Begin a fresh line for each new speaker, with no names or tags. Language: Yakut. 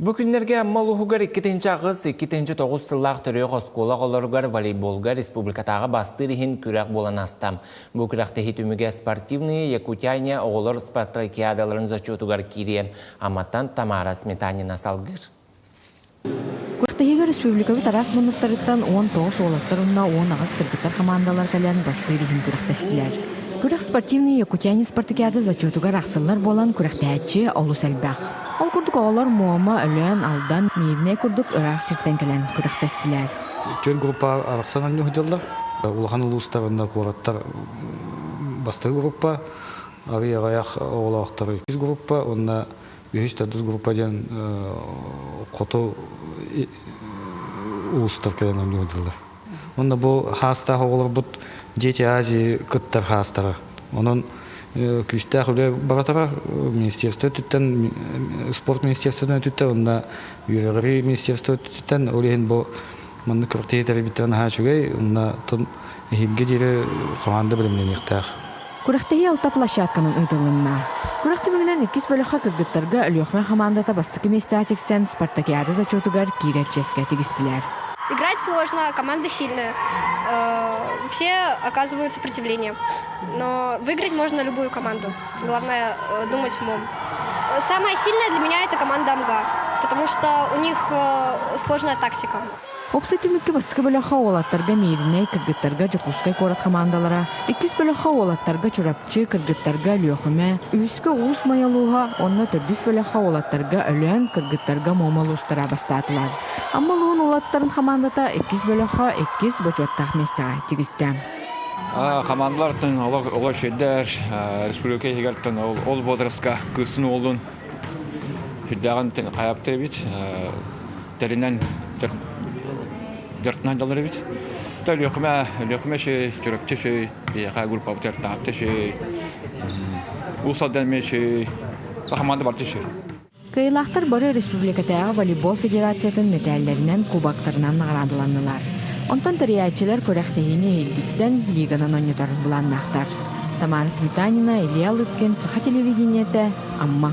Бу күннэргэ Амма улууһугар 2008-2009 сыллаах төрүөх оскуола оҕолоругар волейболга республикатааҕы бастыыр иһин күрэх буолан ааста. Бу күрэхтэһии түмүгэ спортивные якутяне оҕолор спартакиадаларын зачетугар киириэ. Амматтан Тамара Сметанина салгыыр.
Күрэхтэһиигэ республикабыт араас муннуктарыттан 19 уолаттар уонна 18 кыргыттар хамаандалар кэлэн бастыыр иһин күрэхтэстилэр. Күрэх спортивные якутяне спартакиада зачетугар ахсыллар буолан күрэхтэһээччи олус элбэх. Ол курдук оҕолор Муома, Өлөөн, Алдан, Мииринэй курдук ыраах сиртэн кэлэн күрэхтэстилэр.
Түөрт группа арахсан оонньуу сылдьаллар. Улахан улуустар уонна куораттар бастакы группа, арый аҕыйах оҕолоохтор иккис группа уонна үһүс төрдүс группа диэн хоту улуустар кэлэн оонньуу сылдьаллар. Уонна бу хаастаах оҕолорбут Дети Азии кыттар хаастара. Онон күүстээх үлэ баратара министерство өттүттэн, спорт министерствотын өттүттэн уонна үөрэҕирии министерство өттүттэн ол иһин бу маннык күрэхтэһии тэрийбиттэрэ наһаа үчүгэй. Уонна эһиилгэ диэри хамаанда бэлэмнэниэхтээх.
Күрэхтэһии алта площадканан ыытылынна. Күрэх түмүгүнэн иккис бөлөххө кыргыттарга Өлүөхүмэ хамаандата бастакы миэстэҕэ тиксэн спартакиада зачетугар киирэр чиэскэ тигистилэр.
Играть сложно, команда сильная. Все оказывают сопротивление. Но выиграть можно любую команду. Главное думать умом. Самая сильная для меня это команда Амга, потому что у них сложная тактика.
Уопсай түмүккэ бастакы бөлөххө уолаттарга Мииринэй, кыргыттарга Дьокуускай куорат хамаандалара, иккис бөлөххө уолаттарга Чурапчы, кыргыттарга Өлүөхүмэ, үһүскэ Уус Майа улууһа уонна төрдүс бөлөххө уолаттарга Өлөөн, кыргыттарга Муома улуустара бастаатылар. Амма улууһун уолаттарын хамаандата иккис бөлөххө иккис бочуоттаах миэстэҕэ тигистэ.
Хамаандалартан олор сүрдэр республика иһигэртэн ол возрастка кыыстын уолун сүрдээҕин хайаптыр эбит тэринэн дьартынан дьаллар эбит. Өлүөхүмэ, Өлүөхүмэ шүй, Чурапчы шүй, биһиэхэ группабытыгар Таатта шүй, Уус Алдан эмиэ шүй, хамаанда барыта шүй.
Кыайыылаахтар бары республикатааҕы волейбол федерациятын мэтээллэринэн, кубоктарынан наҕараадаланнылар. Онтон тэрийээччилэр күрэхтэһиини эһиилгиттэн лиганан оонньотор былааннаахтар. Тамара Сметанина, Илья Лыткин, Саха телевидениетэ, Амма.